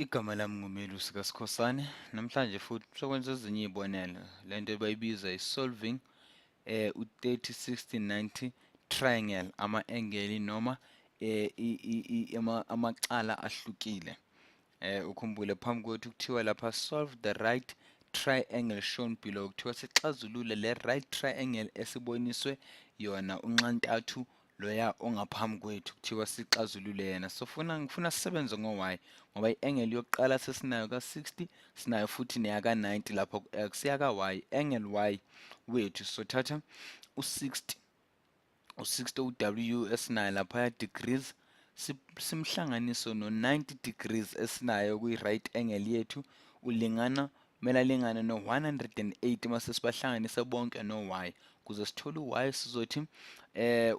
Igama lami nguMelusi kaSikhosana. Namhlanje futhi sokwenza ezinye iy'bonelo. Le nto bayibiza i-solving u-30 60 90 triangle, ama-engeli noma amacala ahlukile. Ukhumbule phambi kwethu kuthiwa lapha solve the right triangle shown below. Kuthiwa sixazulule le right triangle esiboniswe yona, unxantathu loya ongaphambi kwethu, kuthiwa sixazulule yena. So funa ngifuna sisebenze ngo-y ngoba i-angle yokuqala sesinayo ka-60, sinayo futhi neyaka-90 lapho ku-x. Yaka-y, angle y wethu sothatha u-60, u-60 u-w esinayo laphaya degrees, simhlanganiso no-90 degrees esinayo kwi-right angle yethu, ulingana, kumele alingane no-180 mase sibahlanganise bonke no-y. Kuze sithole u-y sizothi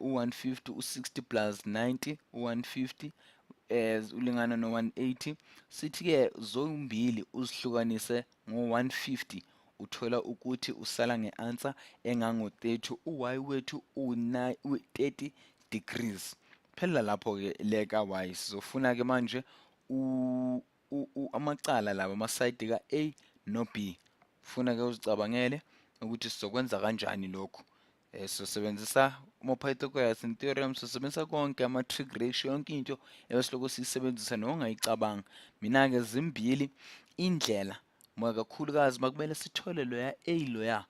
u-150, u-60 plus 90, u-150 ulingana no-180. Sithi-ke zombili uzihlukanise ngo-150, uthola ukuthi usala nge-answer engango-30. U-y wethu u-30 degrees. Phela lapho-ke le ka-y. Sizofuna-ke manje amacala laba, amasayidi ka-A no-B. Funa-ke uzicabangele ukuthi sizokwenza kanjani lokhu. Sizosebenzisa ama-Pythagoras theorem, sizosebenzisa konke ama-trig ratio, yonke into ebesilokhu siyisebenzisa nongayicabanga. Mina-ke zimbili indlela, kakhulukazi makumele sithole loya A loya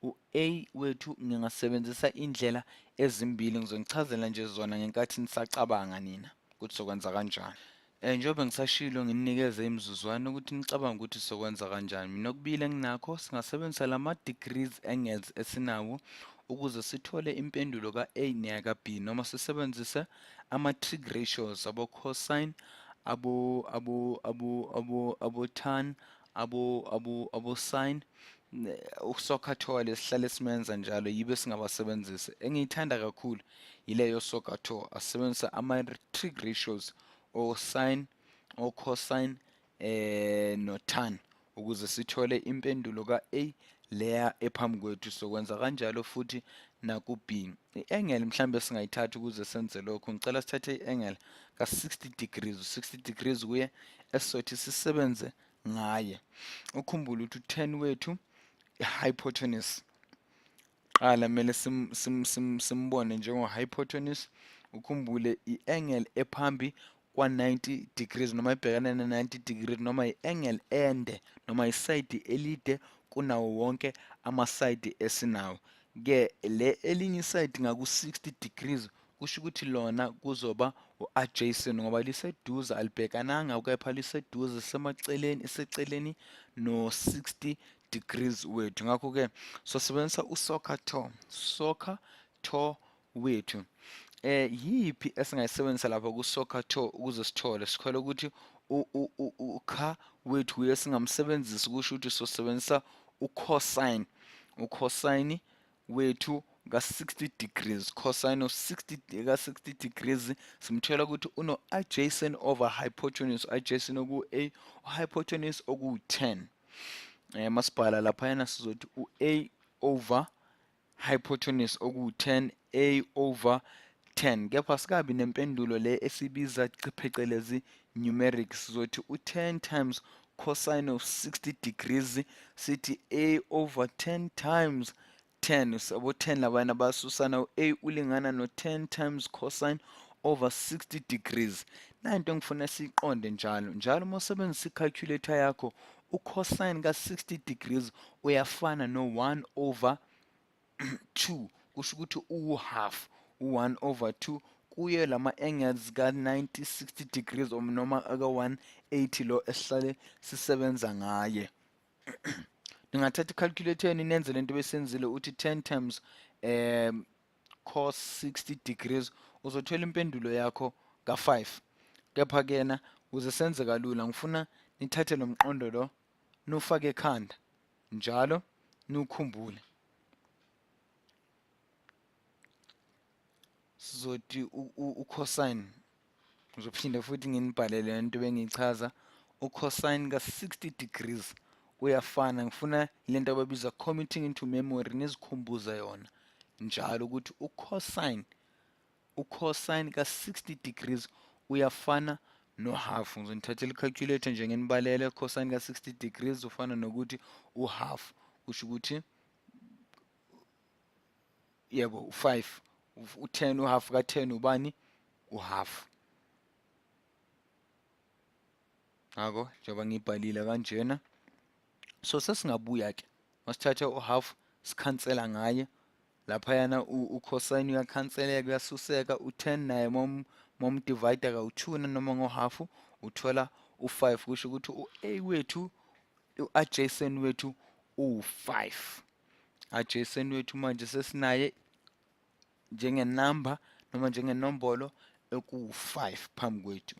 u-A wethu, ngingasebenzisa indlela ezimbili. Ngizonichazela nje zona ngenkathi nisacabanga nina ukuthi sokwenza kanjani. Njengoba ngisashilo, nginikeze imizuzwana ukuthi nicabange ukuthi sokwenza kanjani. Mina okubili enginakho, singasebenzisa lama degrees angles esinawo ukuze sithole impendulo ka-A neyaka-B, noma sisebenzise ama-trig ratios, abo-cosine, abo tan, abo sine, uSOHCAHTOA sihlale simenza njalo, yibe singabasebenzisa. Engiyithanda kakhulu yileyo SOHCAHTOA, asebenzisa ama-trig ratios o-sine, o-cosine no-tan ukuze sithole impendulo ka-A leya ephambi kwethu. Sokwenza kanjalo futhi naku-B. I-angle mhlambe singayithatha ukuze senze lokho, ngicela sithathe i-angle ka-60 degrees, u-60 degrees kuye esizothi sisebenze ngaye. Ukhumbule ukuthi u-10 wethu i-hypotenuse, qala kumele simbone njengo-hypotenuse. Ukhumbule i-angle ephambi kwa-90 degrees noma ibhekane ne-90 degrees, noma i-angle ende noma isayidi elide kunawo wonke amasayidi esinawo. Ke le elinye isayidi ngaku-60 degrees kusho ukuthi lona kuzoba u-adjacent ngoba liseduze, alibhekananga kepha liseduze, semaceleni, iseceleni no-60 degrees wethu. Ngakho-ke sosebenzisa uSOHCAHTOA, SOHCAHTOA wethu. Yiphi esingayisebenzisa lapha ku-SOHCAHTOA ukuze sithole sikhole ukuthi ukha wethu uye singamsebenzisi? Kusho ukuthi sosebenzisa ucosine, ucosine wethu ka-60 degrees. Cosine of 60 ka-60 degrees simthola ukuthi uno-adjacent over hypotenuse, adjacent oku-A, hypotenuse oku-10. Masibhala laphayana sizothi u-A over hypotenuse oku-10, A over 10, kepha sikabi nempendulo le esibiza phecelezi numeric. Sizothi u-10 times cosine of 60 degrees, sithi A over 10 times 10, abo 10 labana basusana, u-A ulingana no-10 times cosine over 60 degrees. Nanto engifuna siyiqonde njalo njalo uma usebenzisa i-calculator yakho, ucosine ka-60 degrees uyafana no-1 over 2, kusho ukuthi uwu-half, u-1 over 2 kuye lama angles ka-90 60 degrees noma aka-180 lo esihlale sisebenza ngaye. Ningathatha i-calculator yenu nenze lento besenzile, uthi 10 times cos 60 degrees, uzothola impendulo yakho ka-5. Kepha kena ukuze senze kalula, ngifuna nithathe lo mqondo lo nufake ekhanda njalo, niwukhumbule. Sizothi ucosine, ngizophinda futhi nginibhalele lento bengiyichaza, ucosine ka-60 degrees uyafana, ngifuna lento ababiza committing into memory, nizikhumbuze yona njalo ukuthi ucosine ka-60 degrees uyafana no-half. Ngizonithathela i-calculator nje nginibalele cosine ka-60 degrees ufana nokuthi u-half, kusho ukuthi yebo u-5, u-10, u-half ka-10 ubani? U-half. Ngakho njengoba ngibhalile kanjena, so sesingabuya ke masithatha u-half sikhansela ngaye laphayana, ucosine uyakhanseleka, uyasuseka, u-10 naye momdivide kawu-2 noma ngo-half uthola u-5, kusho ukuthi u-A wethu, u-adjacent wethu uwu-5. Adjacent wethu manje sesinaye njengenamba noma njengenombolo ekuwu-5 phambi kwethu.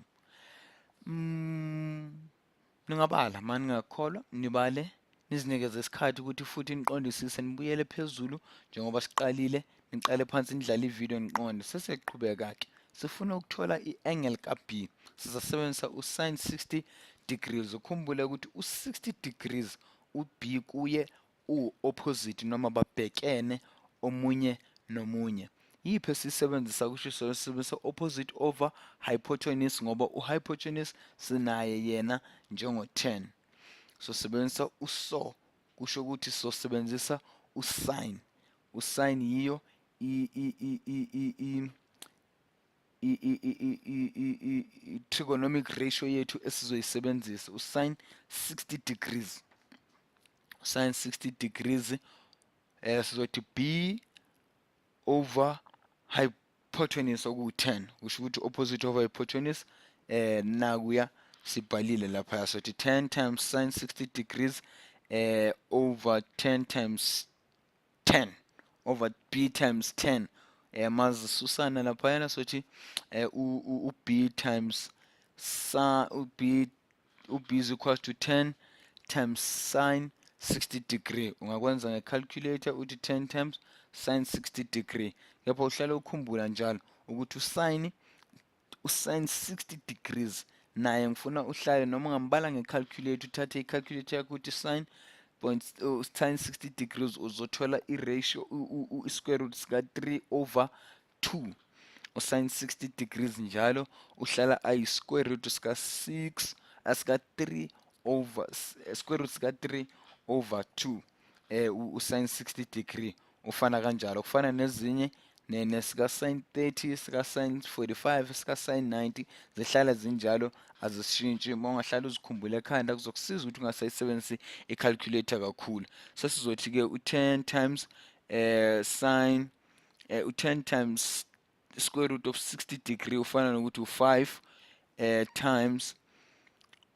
Ningabala ma ningakholwa, nibale, nizinikeze isikhathi ukuthi futhi niqondisise, nibuyele phezulu njengoba siqalile, niqale phansi nidlale ividiyo niqonde. Sesiqhubeka-ke, sifuna ukuthola i-angle ka-B, sizasebenzisa u-sin 60 degrees. Ukhumbule ukuthi u-60 degrees u-B kuye uwu-opposite noma babhekene omunye nomunye. Yiphi esiyisebenzisa? Kusho sisebenzisa opposite over hypotenuse, ngoba u-hypotenuse sinaye yena njengo-10. So sebenzisa u-so, kusho ukuthi sosebenzisa u-sin. U-sin yiyo i-trigonomic ratio yethu esizoyisebenzisa, u-sin 60 degrees. Sin 60 degrees sizothi B over hypotenuse okuwu-10, kusho ukuthi opposite over hypotenuse. Nakuya sibhalile lapha, sothi 10 times sin 60 degrees over 10 times 10 over b times 10. Mazisusana laphayana, sothi u b times sa u b, u b is equals to 10 times sin 60 degree. Ungakwenza nge-calculator uthi 10 times sin 60 degree, kepha uhlale ukhumbula njalo ukuthi usin 60 degrees naye ngifuna uhlale, noma ungambala nge-calculator, uthathe i-calculator yakho uthi sin point sin 60 degrees, uzothola i-ratio i-square root sika 3 over 2. Usin 60 degrees njalo uhlala ayi-square root sika 6 asika 3 over square root sika 3 over 2. Usin 60 degree ufana kanjalo, kufana nezinye nesika sin 30, sika sin 45, sika sin 90, zihlala zinjalo, azisishintshi. Uma ungahlala uzikhumbule ekhanda kuzokusiza ukuthi ungasayisebenzisi i-calculator kakhulu. Sesizothi-ke u-10 times sin u-10 times square root of 60 degree ufana nokuthi u-5 times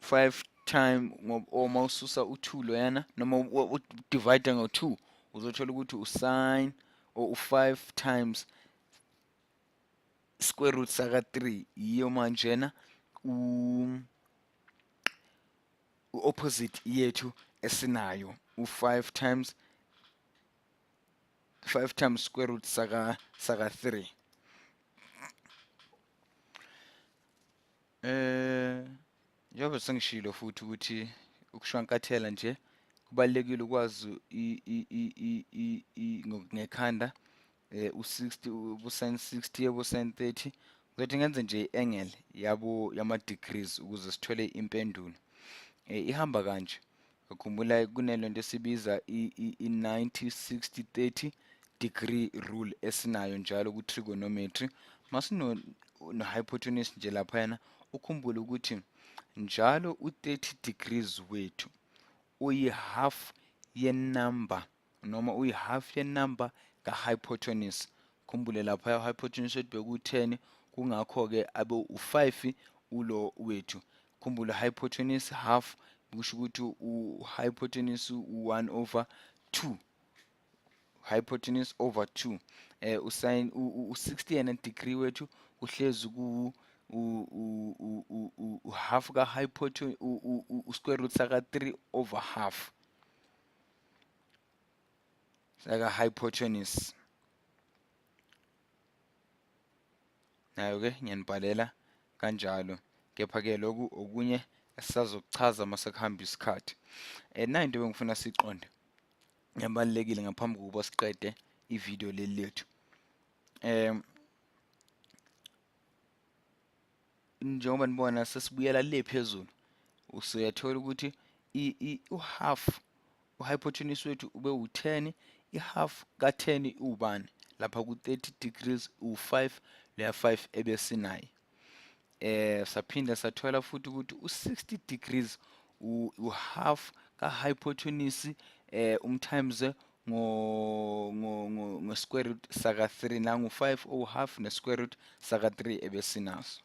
5 time, uma ususa u-2 loyana noma udivide ngo-2 uzothola ukuthi usin or u-5 times square root saka 3 yiyo manjena u-opposite yethu esinayo, u-5 times 5 times square root saka 3. Njengoba sengishilo futhi ukuthi ukushwankathela nje kubalulekile ukwazi ngekhanda u-60, ubu-sin 60, ubu-sin 30. Ngizothi ngenze nje i-angle yabo yama-degrees ukuze sithole impendulo. Ihamba kanje. Ukhumbula kunelento esibiza i-90 60 30 degree rule esinayo njalo ku-trigonometry. Masino no-hypotenuse nje laphayana, ukhumbule ukuthi njalo u-30 degrees wethu uyi-half yenumber noma uyi-half yenumber ka-hypotenuse. Khumbule lapha hypotenuse wethu beku-10, kungakho-ke abe u-5 ulo wethu. Khumbule hypotenuse half kusho ukuthi u-hypotenuse u-1 over 2, hypotenuse over 2. Usin u-60 yena degree wethu uhlezi ku u-half ka hypotenuse, u-square root saka 3 over half saka hypotenuse. Nayo ke ngiyanibhalela kanjalo, kepha ke lokhu okunye esisazokuchaza mase kuhamba isikhathi. Nayi into ebengifuna siqonde ebalulekile ngaphambi kokuba siqede ividiyo leli lethu. Njengoba nibona, sesibuyela le phezulu, usuyathola ukuthi u-half u-hypotenuse wethu ube u-10. I-half ka-10 ubani lapha ku-30 degrees? U-5, leya 5 ebesinayo. Saphinda sathola futhi ukuthi u-60 degrees u-half ka-hypotenuse um-times ngo ngo ngo square root saka 3, nangu 5 owu half ne square root saka 3 ebesinaso.